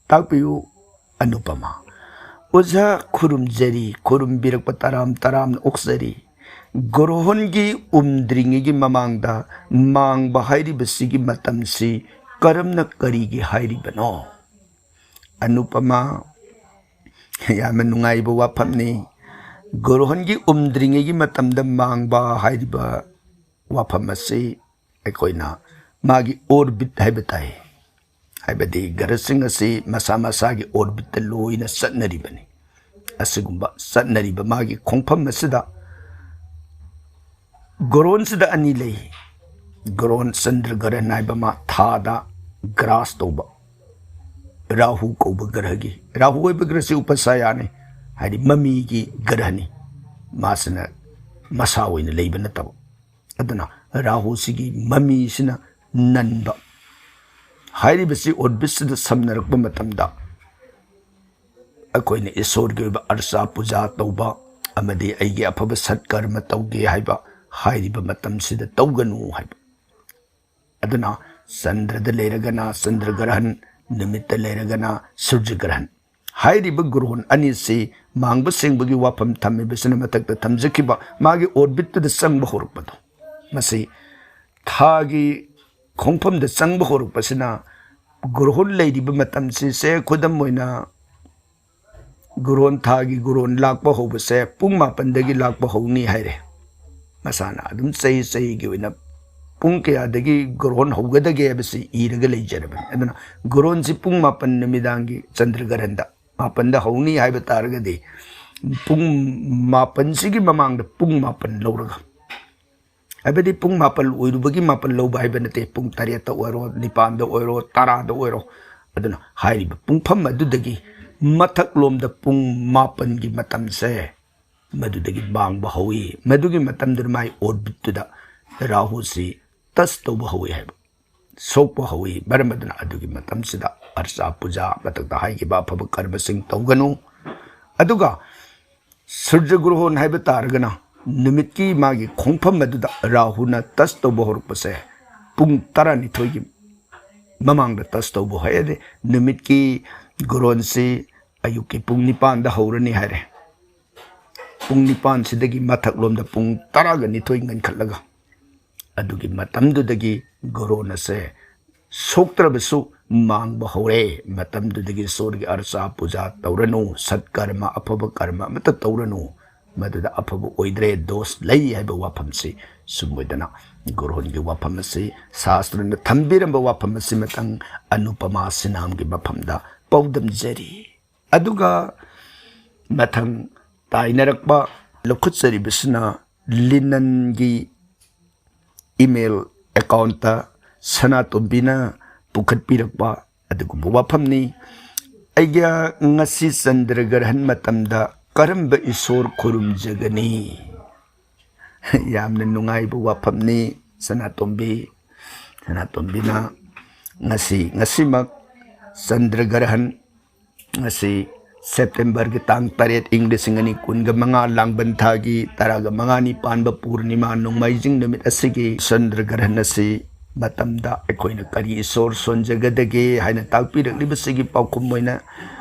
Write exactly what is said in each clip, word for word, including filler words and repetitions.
ꯇꯥꯛꯄꯤꯌꯨ ꯑꯅꯨꯄꯃꯥ꯫ ꯑꯣꯖꯥ, ꯈꯨꯔꯨꯝꯖꯔꯤ, ꯈꯨꯔꯨꯝꯕꯤꯔꯛꯄ ꯇꯔꯥꯝ ꯇꯔꯥꯝꯅ ꯑꯣꯛꯆꯔꯤ꯫ ꯒ꯭ꯔꯣꯍꯣꯟꯒꯤ ꯎꯝꯗ꯭ꯔꯤꯉꯩꯒꯤ ꯃꯃꯥꯡꯗ ꯃꯥꯡꯕ ꯍꯥꯏꯔꯤꯕꯁꯤꯒꯤ ꯃꯇꯝꯁꯤ ꯀꯔꯝꯅ, ꯀꯔꯤꯒꯤ ꯍꯥꯏꯔꯤꯕꯅꯣ? ꯑꯅꯨꯄꯃꯥ, ꯌꯥꯝꯅ ꯅꯨꯡꯉꯥꯏꯕ ꯋꯥꯐꯝꯅꯤ꯫ ꯒ꯭ꯔꯣꯍꯣꯟꯒꯤ ꯎꯝꯗ꯭ꯔꯤꯉꯩꯒꯤ ꯃꯇꯝꯗ ꯃꯥꯡꯕ ꯍꯥꯏꯔꯤꯕ ꯋꯥꯐꯝ ꯑꯁꯤ ꯑꯩꯈꯣꯏꯅ ꯃꯥꯒꯤ ꯑꯣꯔꯕꯤꯠ ꯍꯥꯏꯕ ꯇꯥꯏ꯫ ꯍꯥꯏꯕꯗꯤ ꯒ꯭ꯔꯍꯁꯤꯡ ꯑꯁꯤ ꯃꯁꯥ ꯃꯁꯥꯒꯤ ꯑꯣꯔꯕꯤꯠꯇ ꯂꯣꯏꯅ ꯆꯠꯅꯔꯤꯕꯅꯤ꯫ ꯑꯁꯤꯒꯨꯝꯕ ꯆꯠꯅꯔꯤꯕ ꯃꯥꯒꯤ ꯈꯣꯡꯐꯝ ꯑꯁꯤꯗ ꯒ꯭ꯔꯣꯍꯣꯟꯁꯤꯗ ꯑꯅꯤ ꯂꯩ꯫ ꯒ꯭ꯔꯣꯍꯣꯟ ꯆꯟꯗ꯭ꯔ ꯒ꯭ꯔꯍꯟ ꯍꯥꯏꯕ ꯑꯃ, ꯊꯥꯗ ꯒ꯭ꯔꯥꯁ ꯇꯧꯕ, ꯔꯥꯍꯨ ꯀꯧꯕ ꯒ꯭ꯔꯍꯒꯤ, ꯔꯥꯍꯨ ꯍꯥꯏꯕ ꯒ꯭ꯔꯍꯁꯤ ꯎꯄꯁꯥꯌꯥꯅꯤ, ꯍꯥꯏꯗꯤ ꯃꯃꯤꯒꯤ ꯒ꯭ꯔꯍꯅꯤ꯫ ꯃꯥꯁꯤꯅ ꯃꯁꯥ ꯑꯣꯏꯅ ꯂꯩꯕ ꯅꯠꯇꯕ꯫ ꯑꯗꯨꯅ ꯔꯥꯍꯨꯁꯤꯒꯤ ꯃꯃꯤꯁꯤꯅ ꯅꯟꯕ꯫ ꯍꯥꯏꯔꯤꯕꯁꯤ ꯑꯣꯔꯕꯤꯠꯁꯤꯗ ꯁꯝꯅꯔꯛꯄ ꯃꯇꯝꯗ ꯑꯩꯈꯣꯏꯅ ꯏꯁꯣꯔꯒꯤ ꯑꯣꯏꯕ ꯑꯔꯆꯥ ꯄꯨꯖꯥ ꯇꯧꯕ ꯑꯃꯗꯤ ꯑꯩꯒꯤ ꯑꯐꯕ ꯁꯠꯀꯔꯃ ꯇꯧꯒꯦ ꯍꯥꯏꯕ, ꯍꯥꯏꯔꯤꯕ ꯃꯇꯝꯁꯤꯗ ꯇꯧꯒꯅꯨ ꯍꯥꯏꯕ꯫ ꯑꯗꯨꯅ ꯆꯟꯗ꯭ꯔꯗ ꯂꯩꯔꯒꯅ ꯆꯟꯗ꯭ꯔ ꯒ꯭ꯔꯍꯟ, ꯅꯨꯃꯤꯠꯇ ꯂꯩꯔꯒꯅ ꯁꯨꯔꯖ ꯒ꯭ꯔꯍꯟ꯫ ꯍꯥꯏꯔꯤꯕ ꯒ꯭ꯔꯣꯍꯣꯟ ꯑꯅꯤꯁꯤ ꯃꯥꯡꯕ ꯁꯦꯡꯕꯒꯤ ꯋꯥꯐꯝ ꯊꯝꯃꯤꯕꯁꯤꯅ ꯃꯊꯛꯇ ꯊꯝꯖꯈꯤꯕ ꯃꯥꯒꯤ ꯑꯣꯔꯕꯤꯠꯇꯨꯗ ꯆꯪꯕ ꯍꯧꯔꯛꯄꯗꯣ, ꯃꯁꯤ ꯊꯥꯒꯤ ꯈꯣꯡꯐꯝꯗ ꯆꯪꯕ ꯍꯧꯔꯛꯄꯁꯤꯅ ꯒ꯭ꯔꯣꯍꯣꯟ ꯂꯩꯔꯤꯕ ꯃꯇꯝꯁꯤꯁꯦ, ꯈꯨꯗꯝ ꯑꯣꯏꯅ ꯒ꯭ꯔꯣꯍꯣꯟ, ꯊꯥꯒꯤ ꯒ꯭ꯔꯣꯍꯣꯟ ꯂꯥꯛꯄ ꯍꯧꯕꯁꯦ ꯄꯨꯡ ꯃꯥꯄꯟꯗꯒꯤ ꯂꯥꯛꯄ ꯍꯧꯅꯤ ꯍꯥꯏꯔꯦ꯫ ꯃꯁꯥꯅ ꯑꯗꯨꯝ ꯆꯍꯤ ꯆꯍꯤꯒꯤ ꯑꯣꯏꯅ ꯄꯨꯡ ꯀꯌꯥꯗꯒꯤ ꯒ꯭ꯔꯣꯍꯣꯟ ꯍꯧꯒꯗꯒꯦ ꯍꯥꯏꯕꯁꯤ ꯏꯔꯒ ꯂꯩꯖꯔꯕꯅꯤ꯫ ꯑꯗꯨꯅ ꯒ꯭ꯔꯣꯍꯣꯟꯁꯤ ꯄꯨꯡ ꯃꯥꯄꯟ ꯅꯨꯃꯤꯗꯥꯡꯒꯤ ꯆꯟꯗ꯭ꯔ ꯒ꯭ꯔꯍꯟꯗ ꯃꯥꯄꯟꯗ ꯍꯧꯅꯤ ꯍꯥꯏꯕ ꯇꯥꯔꯒꯗꯤ ꯄꯨꯡ ꯃꯥꯄꯟꯁꯤꯒꯤ ꯃꯃꯥꯡꯗ ꯄꯨꯡ ꯃꯥꯄꯟ ꯂꯧꯔꯒ, ꯍꯥꯏꯕꯗꯤ ꯄꯨꯡ ꯃꯥꯄꯜ ꯑꯣꯏꯔꯨꯕꯒꯤ ꯃꯥꯄꯜ ꯂꯧꯕ ꯍꯥꯏꯕ ꯅꯠꯇꯦ, ꯄꯨꯡ ꯇꯔꯦꯠꯇ ꯑꯣꯏꯔꯣ, ꯅꯤꯄꯥꯟꯗ ꯑꯣꯏꯔꯣ, ꯇꯔꯥꯗ ꯑꯣꯏꯔꯣ꯫ ꯑꯗꯨꯅ ꯍꯥꯏꯔꯤꯕ ꯄꯨꯡꯐꯝ ꯑꯗꯨꯗꯒꯤ ꯃꯊꯛꯂꯣꯝꯗ ꯄꯨꯡ ꯃꯥꯄꯟꯒꯤ ꯃꯇꯝꯁꯦ ꯃꯗꯨꯗꯒꯤ ꯃꯥꯡꯕ ꯍꯧꯏ꯫ ꯃꯗꯨꯒꯤ ꯃꯇꯝꯗꯨꯗ ꯃꯥꯏ ꯑꯣꯔꯕꯤꯠꯇꯨꯗ ꯔꯥꯍꯨꯁꯤ ꯇꯁ ꯇꯧꯕ ꯍꯧꯏ ꯍꯥꯏꯕ, ꯁꯣꯛꯄ ꯍꯧꯏ꯫ ꯃꯔꯝ ꯑꯗꯨꯅ ꯑꯗꯨꯒꯤ ꯃꯇꯝꯁꯤꯗ ꯑꯔꯆꯥ ꯄꯨꯖꯥ, ꯃꯊꯛꯇ ꯍꯥꯏꯈꯤꯕ ꯑꯐꯕ ꯀꯔꯃꯁꯤꯡ ꯇꯧꯒꯅꯨ꯫ ꯑꯗꯨꯒ ꯁꯨꯔꯖ ꯒ꯭ꯔꯣꯍꯣꯟ ꯍꯥꯏꯕ ꯇꯥꯔꯒꯅ ꯅꯨꯃꯤꯠꯀꯤ ꯃꯥꯒꯤ ꯈꯣꯡꯐꯝ ꯑꯗꯨꯗ ꯔꯥꯍꯨꯅ ꯇꯁ ꯇꯧꯕ ꯍꯧꯔꯛꯄꯁꯦ ꯄꯨꯡ ꯇꯔꯥꯅꯤꯊꯣꯏꯒꯤ ꯃꯃꯥꯡꯗ ꯇꯁ ꯇꯧꯕ ꯍꯣꯏ꯫ ꯑꯗꯩ ꯅꯨꯃꯤꯠꯀꯤ ꯒ꯭ꯔꯣꯟꯁꯤ ꯑꯌꯨꯛꯀꯤ ꯄꯨꯡ ꯅꯤꯄꯥꯟꯗ ꯍꯧꯔꯅꯤ ꯍꯥꯏꯔꯦ꯫ ꯄꯨꯡ ꯅꯤꯄꯥꯟꯁꯤꯗꯒꯤ ꯃꯊꯛꯂꯣꯝꯗ ꯄꯨꯡ ꯇꯔꯥꯒ ꯅꯤꯊꯣꯏ ꯉꯟꯈꯠꯂꯒ, ꯑꯗꯨꯒꯤ ꯃꯇꯝꯗꯨꯗꯒꯤ ꯒ꯭ꯔꯣꯟ ꯑꯁꯦ ꯁꯣꯛꯇ꯭ꯔꯕꯁꯨ ꯃꯥꯡꯕ ꯍꯧꯔꯦ꯫ ꯃꯇꯝꯗꯨꯗꯒꯤ ꯏꯁꯣꯔꯒꯤ ꯑꯔꯆꯥ ꯄꯨꯖꯥ ꯇꯧꯔꯅꯨ, ꯁꯠꯀꯔꯃ, ꯑꯐꯕ ꯀꯔꯃ ꯑꯃꯠꯇ ꯇꯧꯔꯅꯨ, ꯃꯗꯨꯗ ꯑꯐꯕ ꯑꯣꯏꯗ꯭ꯔꯦ, ꯗꯣꯁ ꯂꯩ ꯍꯥꯏꯕ ꯋꯥꯐꯝꯁꯤ ꯁꯨꯝ ꯑꯣꯏꯗꯅ ꯒ꯭ꯔꯣꯟꯒꯤ ꯋꯥꯐꯝ ꯑꯁꯤ, ꯁꯥꯁꯇ꯭ꯔꯅ ꯊꯝꯕꯤꯔꯝꯕ ꯋꯥꯐꯝ ꯑꯁꯤꯃꯇꯪ ꯑꯅꯨꯄꯃꯥ ꯁꯤꯅꯥꯝꯒꯤ ꯃꯐꯝꯗ ꯄꯥꯎꯗꯝꯖꯔꯤ꯫ ꯑꯗꯨꯒ ꯃꯊꯪ ꯇꯥꯏꯅꯔꯛꯄ ꯂꯧꯈꯠꯆꯔꯤꯕꯁꯤꯅ ꯂꯤꯅꯟꯒꯤ ꯏꯃꯦꯜ ꯑꯦꯀꯥꯎꯟꯇ ꯁꯅꯥꯇꯣꯝꯕꯤꯅ ꯄꯨꯈꯠꯄꯤꯔꯛꯄ ꯑꯗꯨꯒꯨꯝꯕ ꯋꯥꯐꯝꯅꯤ꯫ ꯑꯩꯒ ꯉꯁꯤ ꯆꯟꯗ꯭ꯔꯒ꯭ꯔꯍꯟ ꯃꯇꯝꯗ ꯀꯔꯝꯕ ꯏꯁꯣꯔ ꯈꯨꯔꯨꯝꯖꯒꯅꯤ? ꯌꯥꯝꯅ ꯅꯨꯡꯉꯥꯏꯕ ꯋꯥꯐꯝꯅꯤ ꯁꯅꯥꯇꯣꯝꯕꯤ꯫ ꯁꯅꯥꯇꯣꯝꯕꯤꯅ ꯉꯁꯤ, ꯉꯁꯤꯃꯛ ꯆꯟꯗ꯭ꯔꯒ꯭ꯔꯍꯟ, ꯉꯁꯤ ꯁꯦꯞꯇꯦꯝꯕꯔꯒꯤ ꯇꯥꯡ ꯇꯔꯦꯠ, ꯏꯪ ꯂꯤꯁꯤꯡ ꯑꯅꯤ ꯀꯨꯟꯒ ꯃꯉꯥ, ꯂꯥꯡꯕꯟ ꯊꯥꯒꯤ ꯇꯔꯥꯒ ꯃꯉꯥꯅꯤ ꯄꯥꯟꯕ ꯄꯨꯔꯅꯤꯃꯥ ꯅꯣꯡꯃꯥꯏꯖꯤꯡ ꯅꯨꯃꯤꯠ ꯑꯁꯤꯒꯤ ꯆꯟꯗ꯭ꯔꯒ꯭ꯔꯍꯟ ꯑꯁꯤ ꯃꯇꯝꯗ ꯑꯩꯈꯣꯏꯅ ꯀꯔꯤ ꯏꯁꯣꯔ ꯁꯣꯟꯖꯒꯗꯒꯦ ꯍꯥꯏꯅ ꯇꯥꯛꯄꯤꯔꯛꯂꯤꯕꯁꯤꯒꯤ ꯄꯥꯎꯈꯨꯝ ꯑꯣꯏꯅ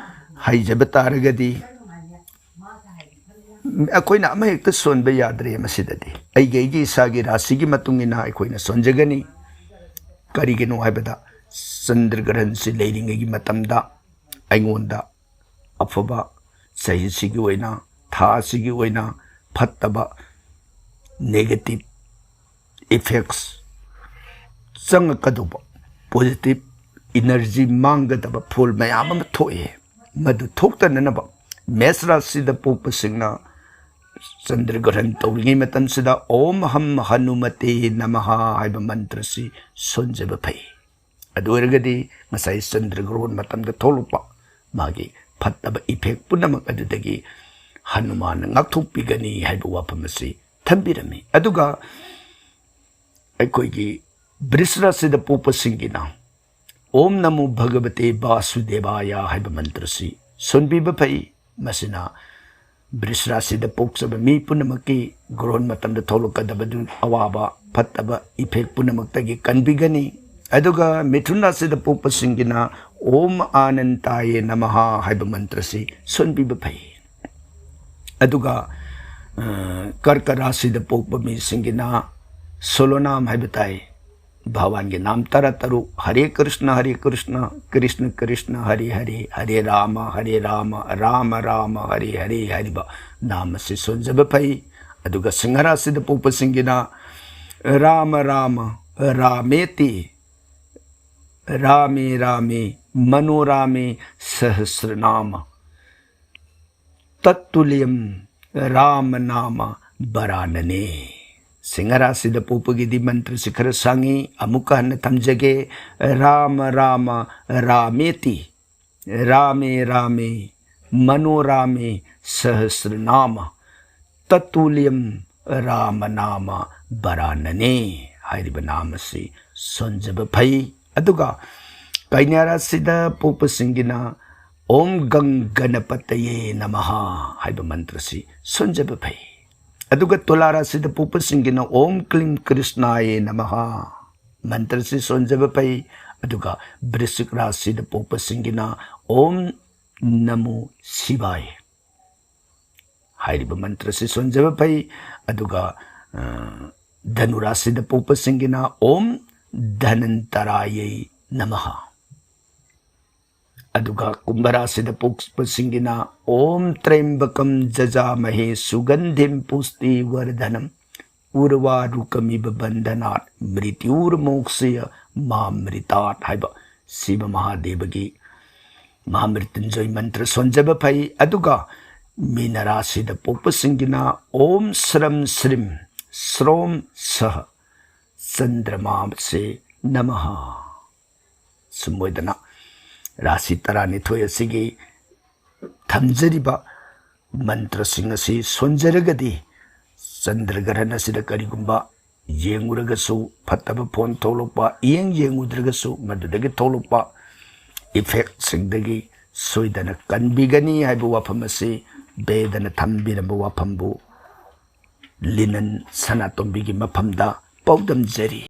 ꯍꯥꯏꯖꯕ ꯇꯥꯔꯒꯗꯤ, ꯑꯩꯈꯣꯏꯅ ꯑꯃꯍꯦꯛꯇ ꯁꯣꯟꯕ ꯌꯥꯗ꯭ꯔꯦ ꯃꯁꯤꯗꯗꯤ꯫ ꯑꯩꯒꯤ, ꯑꯩꯒꯤ ꯏꯁꯥꯒꯤ ꯔꯥꯁꯤꯒꯤ ꯃꯇꯨꯡ ꯏꯟꯅ ꯑꯩꯈꯣꯏꯅ ꯁꯣꯟꯖꯒꯅꯤ꯫ ꯀꯔꯤꯒꯤꯅꯣ ꯍꯥꯏꯕꯗ ꯆꯟꯗ꯭ꯔꯒ꯭ꯔꯍꯟꯁꯤ ꯂꯩꯔꯤꯉꯩꯒꯤ ꯃꯇꯝꯗ ꯑꯩꯉꯣꯟꯗ ꯑꯐꯕ, ꯆꯍꯤꯁꯤꯒꯤ ꯑꯣꯏꯅ, ꯊꯥ ꯑꯁꯤꯒꯤ ꯑꯣꯏꯅ ꯐꯠꯇꯕ, negative effects ꯆꯪꯉꯛꯀꯗꯧꯕ, positive energy ꯃꯥꯡꯒꯗꯕ ꯐꯣꯜ ꯃꯌꯥꯝ ꯑꯃ ꯊꯣꯛꯑꯦ꯫ ꯃꯗꯨ ꯊꯣꯛꯇꯅꯅꯕ ꯃꯦꯁ ꯔꯥꯁꯤꯗ ꯄꯣꯛꯄꯁꯤꯡꯅ ꯆꯟꯗ꯭ꯔꯒ꯭ꯔꯍꯟ ꯇꯧꯔꯤꯉꯩ ꯃꯇꯝꯁꯤꯗ "ꯑꯣꯝ ꯍꯝ ꯍꯅꯨꯃꯇꯦ ꯅꯃꯍ" ꯍꯥꯏꯕ ꯃꯟꯇ꯭ꯔꯁꯤ ꯁꯣꯟꯖꯕ ꯐꯩ꯫ ꯑꯗꯨ ꯑꯣꯏꯔꯒꯗꯤ ꯉꯁꯥꯏ ꯆꯟꯗ꯭ꯔꯒ꯭ꯔꯍꯟ ꯃꯇꯝꯗ ꯊꯣꯛꯂꯛꯄ ꯃꯥꯒꯤ ꯐꯠꯇꯕ effect ꯄꯨꯝꯅꯃꯛ ꯑꯗꯨꯗꯒꯤ ꯍꯅꯨꯃꯥꯟꯅ ꯉꯥꯛꯊꯣꯛꯄꯤꯒꯅꯤ ꯍꯥꯏꯕ ꯋꯥꯐꯝ ꯑꯁꯤ ꯊꯝꯕꯤꯔꯝꯃꯤ꯫ ꯑꯗꯨꯒ ꯑꯩꯈꯣꯏꯒꯤ ꯕ꯭ꯔꯤꯁ ꯔꯥꯁꯤꯗ ꯄꯣꯛꯄꯁꯤꯡꯒꯤꯅ "ꯑꯣꯝ ꯅꯃꯣ ꯚꯒꯕꯇꯦ ꯕꯥꯁꯨꯗꯦꯕꯥꯌ" ꯍꯥꯏꯕ ꯃꯟꯇ꯭ꯔꯁꯤ ꯁꯣꯟꯕꯤꯕ ꯐꯩ꯫ ꯃꯁꯤꯅ ꯕ꯭ꯔꯤꯁ ꯔꯥꯁꯤꯗ ꯄꯣꯛꯆꯕ ꯃꯤ ꯄꯨꯝꯅꯃꯛꯀꯤ ꯒ꯭ꯔꯍꯟ ꯃꯇꯝꯗ ꯊꯣꯛꯂꯛꯀꯗꯕꯗꯨ ꯑꯋꯥꯕ ꯐꯠꯇꯕ effect ꯄꯨꯝꯅꯃꯛꯇꯒꯤ ꯀꯟꯕꯤꯒꯅꯤ꯫ ꯑꯗꯨꯒ ꯃꯤꯊꯨꯟ ꯔꯥꯁꯤꯗ ꯄꯣꯛꯄꯁꯤꯡꯒꯤꯅ "ꯑꯣꯝ ꯑꯥꯅꯟꯇꯥꯌꯦ ꯅꯃꯍ" ꯍꯥꯏꯕ ꯃꯟꯇ꯭ꯔꯁꯤ ꯁꯣꯟꯕꯤꯕ ꯐꯩ꯫ ꯑꯗꯨꯒ, ꯑ, ꯀꯔꯀ ꯔꯥꯁꯤꯗ ꯄꯣꯛꯄ ꯃꯤꯁꯤꯡꯒꯤꯅ ꯁꯣꯂꯣ ꯅꯥꯝ ꯍꯥꯏꯕ ꯇꯥꯏ, ꯚꯒꯋꯥꯟꯒꯤ ꯅꯥꯝ ꯇꯔꯥ ꯇꯔꯨꯛ, "ꯍꯔꯦ ꯀ꯭ꯔꯤꯁꯅ, ꯍꯔꯦ ꯀ꯭ꯔꯤꯁꯅ, ꯀ꯭ꯔꯤꯁꯅ ꯀ꯭ꯔꯤꯁꯅ, ꯍꯔꯦ ꯍꯔꯦ, ꯍꯔꯦ ꯔꯥꯃ, ꯍꯔꯦ ꯔꯥꯃ, ꯔꯥꯃ ꯔꯥꯃ, ꯍꯔꯦ ꯍꯔꯦ" ꯍꯥꯏꯔꯤꯕ ꯅꯥꯝ ꯑꯁꯤ ꯁꯣꯟꯖꯕ ꯐꯩ꯫ ꯑꯗꯨꯒ ꯁꯤꯡꯍ ꯔꯥꯁꯤꯗ ꯄꯣꯛꯄꯁꯤꯡꯒꯤꯅ "ꯔꯥꯃ ꯔꯥꯃ, ꯔꯥꯃꯦꯇꯤ, ꯔꯥꯃꯦ ꯔꯥꯃꯦ, ꯃꯅꯣꯔꯥꯃꯦ, ꯁꯍꯁ꯭ꯔꯅꯥꯃ, ꯇꯠꯇꯨꯂꯤꯌꯝ, ꯔꯥꯃ ꯅꯥꯃ ꯕꯔꯥꯅꯅꯦ"꯫ ꯁꯤꯡꯍ ꯔꯥꯁꯤꯗ ꯄꯣꯛꯄꯒꯤꯗꯤ ꯃꯟꯇ꯭ꯔꯁꯤ ꯈꯔ ꯁꯥꯡꯉꯤ, ꯑꯃꯨꯛꯀ ꯍꯟꯅ ꯊꯝꯖꯒꯦ: "ꯔꯥꯃ ꯔꯥꯃ, ꯔꯥꯃꯦꯇꯤ, ꯔꯥꯃꯦ ꯔꯥꯃꯦ, ꯃꯅꯣꯔꯥꯃꯦ, ꯁꯍꯁ꯭ꯔꯅꯥꯃ, ꯇꯠꯇꯨꯂꯤꯌꯝ, ꯔꯥꯃ ꯅꯥꯃ ꯕꯔꯥꯅꯅꯦ" ꯍꯥꯏꯔꯤꯕ ꯅꯥꯝ ꯑꯁꯤ ꯁꯣꯟꯖꯕ ꯐꯩ꯫ ꯑꯗꯨꯒ ꯀꯩꯅ꯭ꯌꯥ ꯔꯥꯁꯤꯗ ꯄꯣꯛꯄꯁꯤꯡꯒꯤꯅ "ꯑꯣꯝ ꯒꯪ ꯒꯅꯄꯇꯌꯦ ꯅꯃꯍ" ꯍꯥꯏꯕ ꯃꯟꯇ꯭ꯔꯁꯤ ꯁꯣꯟꯖꯕ ꯐꯩ꯫ ꯑꯗꯨꯒ ꯇꯨꯂꯥ ꯔꯥꯁꯤꯗ ꯄꯣꯛꯄꯁꯤꯡꯒꯤꯅ "ꯑꯣꯝ ꯀ꯭ꯂꯤꯝ ꯀ꯭ꯔꯤꯁꯅꯥꯌꯦ ꯅꯃꯍ" ꯃꯟꯇ꯭ꯔꯁꯤ ꯁꯣꯟꯖꯕ ꯐꯩ꯫ ꯑꯗꯨꯒ ꯕ꯭ꯔꯤꯁꯤꯛ ꯔꯥꯁꯤꯗ ꯄꯣꯛꯄꯁꯤꯡꯒꯤꯅ "ꯑꯣꯝ ꯅꯃꯣ ꯁꯤꯕꯥꯌ" ꯍꯥꯏꯔꯤꯕ ꯃꯟꯇ꯭ꯔꯁꯤ ꯁꯣꯟꯖꯕ ꯐꯩ꯫ ꯑꯗꯨꯒ, ꯑ, ꯙꯅꯨ ꯔꯥꯁꯤꯗ ꯄꯣꯛꯄꯁꯤꯡꯒꯤꯅ "ꯑꯣꯝ ꯙꯅꯟꯇꯔꯥꯌꯩ ꯅꯃꯍ", ꯑꯗꯨꯒ ꯀꯨꯝꯚ ꯔꯥꯁꯤꯗ ꯄꯣꯛꯄꯁꯤꯡꯒꯤꯅ "ꯑꯣꯝ ꯇ꯭ꯔꯌꯝꯕꯀꯝ ꯖꯖꯥꯃꯍꯦ ꯁꯨꯒꯟꯙꯤꯝ ꯄꯨꯁꯇꯤ ꯋꯔꯙꯅꯝ ꯎꯔꯋꯥꯔꯨꯀꯃꯤꯕ ꯕꯟꯙꯅꯥꯠ ꯃ꯭ꯔꯤꯇ꯭ꯌꯨꯔꯃꯣꯛꯁꯌ ꯃꯥꯃ꯭ꯔꯤꯇꯥꯠ" ꯍꯥꯏꯕ ꯁꯤꯕ ꯃꯍꯥꯗꯦꯕꯒꯤ ꯃꯍꯥꯃ꯭ꯔꯤꯇ꯭ꯌꯨꯟꯖꯣꯏ ꯃꯟꯇ꯭ꯔ ꯁꯣꯟꯖꯕ ꯐꯩ꯫ ꯑꯗꯨꯒ ꯃꯤꯅ ꯔꯥꯁꯤꯗ ꯄꯣꯛꯄꯁꯤꯡꯒꯤꯅ "ꯑꯣꯝ ꯁ꯭ꯔꯝ ꯁ꯭ꯔꯤꯝ ꯁ꯭ꯔꯣꯝ ꯁꯍ ꯆꯟꯗ꯭ꯔꯃꯥꯁꯦ ꯅꯃꯍ" ꯁꯨꯝ ꯑꯣꯏꯗꯅ ꯔꯥꯁꯤ ꯇꯔꯥꯅꯤꯊꯣꯏ ꯑꯁꯤꯒꯤ ꯊꯝꯖꯔꯤꯕ ꯃꯟꯇ꯭ꯔꯁꯤꯡ ꯑꯁꯤ ꯁꯣꯟꯖꯔꯒꯗꯤ, ꯆꯟꯗ꯭ꯔ ꯒ꯭ꯔꯍꯟ ꯑꯁꯤꯗ ꯀꯔꯤꯒꯨꯝꯕ ꯌꯦꯡꯉꯨꯔꯒꯁꯨ ꯐꯠꯇꯕ ꯐꯣꯟ ꯊꯣꯛꯂꯛꯄ, ꯌꯦꯡ ꯌꯦꯡꯉꯨꯗ꯭ꯔꯒꯁꯨ ꯃꯗꯨꯗꯒꯤ ꯊꯣꯛꯂꯛꯄ ꯏꯐꯦꯛꯁꯤꯡꯗꯒꯤ ꯁꯣꯏꯗꯅ ꯀꯟꯕꯤꯒꯅꯤ ꯍꯥꯏꯕ ꯋꯥꯐꯝ ꯑꯁꯤ ꯕꯦꯗꯅ ꯊꯝꯕꯤꯔꯝꯕ ꯋꯥꯐꯝꯕꯨ ꯂꯤꯅꯟ ꯁꯅꯥꯇꯣꯝꯕꯤꯒꯤ ꯃꯐꯝꯗ ꯄꯥꯎꯗꯝꯖꯔꯤ꯫